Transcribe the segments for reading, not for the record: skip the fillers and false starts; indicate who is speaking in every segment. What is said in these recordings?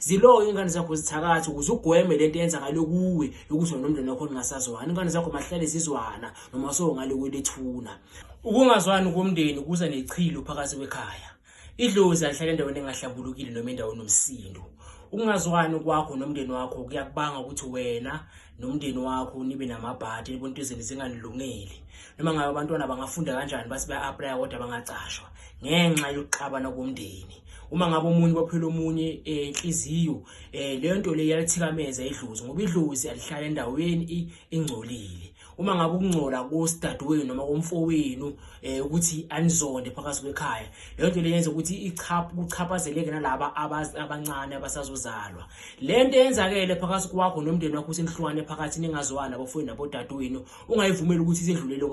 Speaker 1: Ziloke ingane zakho zithakathe ukuze ugweme lento eyenzakale kuwe yokuthi wena nomndeni wakho ningasazwani. Ingane zakho mahlale zizwana noma sowungale kwelethuna. Ukungazwani komndeni kuza nechilo phakathi kwekhaya. Idlozi alihlale endaweni engahlambulukile noma endaweni nomsindo. Ukungazwani kwakho nomndeni wakho kuyakubanga ukuthi wena nomndeni wakho nibe namabhadi, nibone into zenu zinganilungeli. Noma ngabe abantwana bangafunda kanjani bathi baya-aplaya kodwa bangacashwa ngenxa yokuxabana komndeni. Uma ngabe omunye bophela omunye enhliziyo, leyo nto leyo iyalithikameza idlozi ngoba idlozi alihlala endaweni ingcolile. Uma ngabe ukungcola kosidadewenu noma komfowenu ukuthi anizonde phakathi kwekhaya, leyo nto leyo yenza ukuthi kuchaphazeleke nalaba abancane abasazozalwa. Le nto eyenzakele phakathi kwakho nomndeni wakho usenihlukane phakathi ningazwani abafowenu nabodadewenu, ungayivumeli ukuthi izidlulele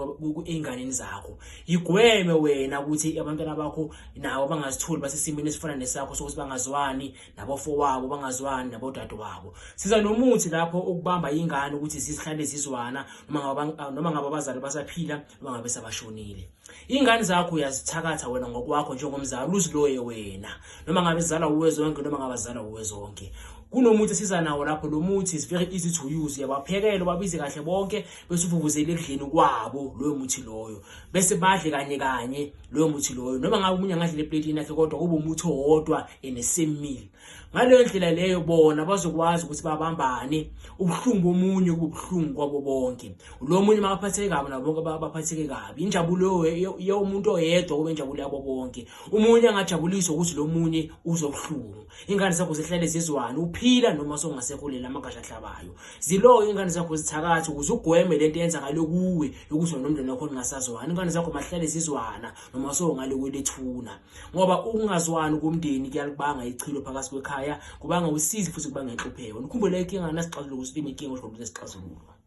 Speaker 1: ey'nganeni zakho. Yigweme wena ukuthi abantwana bakho nabo bangazitholi basesimeni esifana nesakho sokuthi bangazwani nabafowabo, bangazwani nabodadewabo. Siza nomuthi lapho ukubamba ingane ukuthi zihlale zizwana noma ngabe abazali basaphila noma ngabe sabashonile. Ingane zakho uyazithakatha wena ngokwakho njengomzali, uziloye wena noma ngabe zizalwa uwe zonke noma ngabe zizalwa uwe zonke. Kunomuthi esiza nawo lapho, lo muthi is very easy to use. Uyabaphekela ubabize kahle bonke bese uvuvuzele ekudleni kwabo loyo muthi loyo, bese badle kanye kanye loyo muthi loyo. Noma ngabe omunye angadlela epletini yakhe kodwa kube umuthi owodwa in the same meal. Ngaleyo ndlela leyo bona bazokwazi ukuthi babambane, ubuhlungu bomunye kube ubuhlungu kwabo bonke. Lo munye makaphatheke kabi nabo bonke baphatheke kabi. Injabulo yomuntu oyedwa kube injabulo yabo bonke. Umunye angajabuliswa ukuthi lo munye uzobuhlungu. Ingane zakho zihlale zizwana, uphila noma songasekho lela amagasha ahlabayo. Ziloke ingane zakho zithakathe ukuze ugweme lento eyenzakale kuwe yokuthi wena nomndeni wakho ningasazwani. Ingane zakho mahlale zizwana noma sowungale kwelethuna, ngoba ukungazwani komndeni kuyalibanga ichilo phakathi kwekhaya, kubanga usizi futhi kubanga inhlupheko. Nikhumbule inkinga nasixazululo ukuthi inkinga osho ukuthi sixazululwa.